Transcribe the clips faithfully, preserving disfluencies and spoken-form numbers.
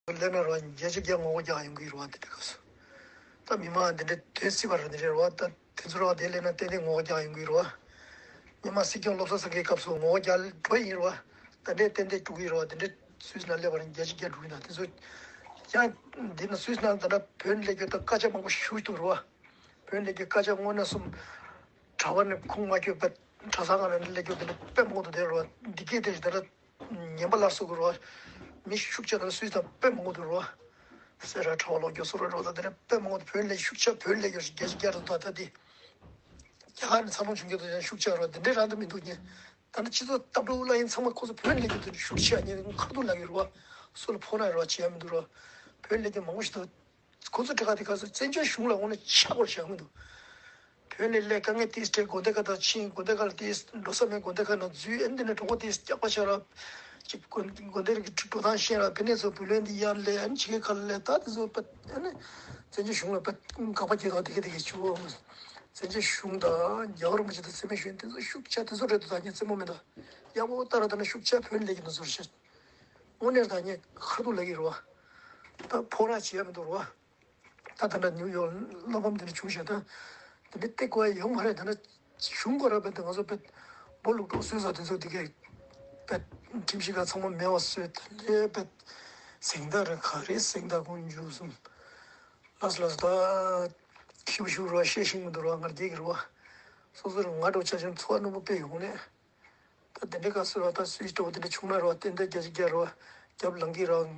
སླེབས་ན་ར་བརྒྱ་ཆ་བརྒྱ་ངོ་རྒོལ་རྒྱག་ཡོང་གི་རེད་བ། དེ་འདྲ་སྐབས་སུ་ད་མི་མང་འདི་འདྲའི་དོན་སྲིད་པ་ར་འདི་འདྲའི་རེད་བ། ད་དེ་ཚོ་ར་དེ་སླེབས་ན་ཏན་ཏན་ངོ་རྒོལ་རྒྱག་ཡོང་གི་རེད་བ། སྔོན་མ་སྲིད་སྐྱོང་སློབ་གསོ་ཟེར་མཁན་སྐབས་སུ་ངོ་རྒོལ་རྒྱག་འགྲོ་ཡིན་རེད་བ། ད་འདྲའི་ཏན་ཏན་འགྲོ་གི་རེད་བ། དེ་འདྲའི་སུད་སི་ནང་སླེབས་པ་ར་བརྒྱ་ཆ་བརྒྱ་འགྲོ་གི་ན། དེ་ཚོ་ཡང་འདི་ན་སུད་སི་ནང་ད་ལྟ་བོད་ནས་སླེབས་རྒྱུ་ད་སྐད་ཆ་མང་པོ་ཞུ་འདུག་རེད་བ། བོད་ནས་སླེབས་རྒྱུ་སྐད་ཆ་དངོས་གནས་སོང་། གྲྭ་པ་ནས་ཁུངས་མ་འཁྱོལ་བ། གྲྭ་ཚང་ནང་ནས་སླེབས་རྒྱུ་དེ་འདྲ་དཔེ་མང་པོ་འདུག་དེ་རེད་བ། འདི་སྐད་དེ་ད་ལྟ་ངན་པ་སླར་གསོ་དགོས་རེད་བ། མི་ཤུགས་ཆེ་དང་སུད་སི་དང་དཔེ་མང་པོ་འདུག་རེད་བ། སེ་ར་གྲྭ་པ་ལོ་རྒྱུ་སོ་ར་འགྲོ་ད་དེ་འདྲ་དཔེ་མང་པོ་འདུག་བོད་ནས་ཤུགས་ཆེ་བོད་སླེབས་རྒྱུ་རྒྱ་ཆེ་རྒྱ་རེད་ད། ད་དེ་རྒྱ་གར་ནས་འཚར་ལོངས་བྱུང་རྒྱུ་དང་ཡང་ཤུགས་ཆེ་རེད་བ། འདི་འདྲའི་རང་དུ་མི་འདུག་ཉེ། ད་ནི་སྤྱི་ཚོགས་ལྟ་འགྲོ་ལ་ཡིན་ཚང་མ་ཁོ་ཚོ་བོད་སླེབས་རྒྱུ་དེ་ཤུགས་ཆེ་ཉེ་ཁ་ཐུག་ལབ་ཀྱི་རེད་བ། སུ་ལ་ཕོག་ན་རེད་བ། བྱེད་ཡ་མི་འདུག་རེད་བ། བོད་སླེབས་རྒྱུ་མང་པོ་ཞིག་འདུག་ཁོ་ཚོ་དེ་ག་དེ་ག་ཚོད་བཙན་བྱོལ་གཞུང་ལ་འོང་ནས་ཆག་པར་བཞག་མི་འདུག་བོད་ནས་སླེབས་དཀའ་ངལ་ཏིས་སྤྲད། དགོན་སྡེ་ཁག་དང་ཕྱིན། དགོན་སྡེ་ཁག་ལ་ཏིས་འགྲོ་ས་མེད། དགོན་སྡེ་ཁག་ནང་འཛུལ། ཨེ་འདི་ནས་གྲོགས་པོ་ཏིས་སྐྱག་པ་ཤ་ར་ཅིག་དགོན་དགོན་སྡེ་རིགས་ཀྱི་འགྲོ་སྟངས་ཤེས་ར། ཕི་ནས་ཚོ་བུ་ལོན་འདི་ཡར་སླེབས། ཨ་ནི་ཕྱི་རྒྱལ་ཁག་ལ་སླེབས། ད་དེ་ཚོ་པ་ཨ་ནི་བཙན་བྱོལ་གཞུང་ལ་པ་དགག་པ་བྱེད་དང་དེ་ག་དེ་ག་ཆུ་བོ་བཙན་བྱོལ་གཞུང་དང་རྒྱལ་བ་རིན་པོ་ཆེ་དང་འཚེ་མེད་གཞོན་དེ་ཚོ་ཤུགས་ཆེ་དེ་ཚོ་རེད་འདུག་ད་ངས་རྩེད་མོ་མེད་ད། ཡག་པོ་ལྟ་ར་ད་ནི་ཤུགས་ཆེ་བོད་ནས་སླེབས་ཀྱི་འདུག་ཚོར་ཤེས། དངོས་གནས་ད་ངས་ཁ་ཐུག་ལབ་ཀྱི་རེད་བ། ད་ཕོག་ར་བྱེད་ཡ་མི་འདུག་རེད་བ། ད་ད་ལྟ་ནིའུ་ཡོག་བླ་ཕམ་དེ་འདྲ་བྱུང་ཤག་ད་དེ་འདྲ་སྟེར་དགོས་ཡ་ཡོད་མ་རེད། ད་ནི་གཞུང་སྐོར་ར་བས་ད་ང་ཚོ་བས་སྦོ་ལུག་གྲོགས་སོད་ས་དེ་ཚོ་དེ་གས་བས་ཁྲིམས་གཞི་ཁག་ཚང་མ་མེད་པ་བཟོས། ད་ལས་བས་གཟེངས་རྟགས་ར་ག་རེ་གཟེངས་རྟགས་ཀུན་འཇུ་གསུམ་ལགས་ལགས། ད་ཤིབ་ཤུ་ར་བཤད་ཤིང་མི་འདུག་ར། ང་རྒྱལ་གྱི་རེད་བ། སོ་སོ་ར་ང་འགྲོ་ཆ་ཆེན་འཚོ་བ་རྣོན་པོ་དཔེ་ཡོང་ནས། ད་དེ་འདྲའི་སྐབས་སུ་ར་ད་སུད་སི་འདྲ་བོ་དེ་འདྲ་བྱུང་ན་ར་བ་ཏན་ཏན་རྒྱ་ཆེ་རྒྱ་ར་བ་རྒྱབ་ལངས་ཀྱི་ར་བ།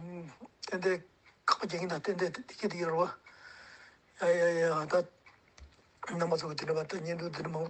ཏན་ཏན་ཁག་པ་རྒྱག་གིན་ད་ཏན་ཏན་དེ་གི་དེ་གི་ར་བ། ཡ་ཡ་ཡ་ད་རྣམ་པ་ཚོ་གི་དེ་འདྲ་བ་ད་བརྙན་ཐུང་དེ་འདྲ་མང་པོ།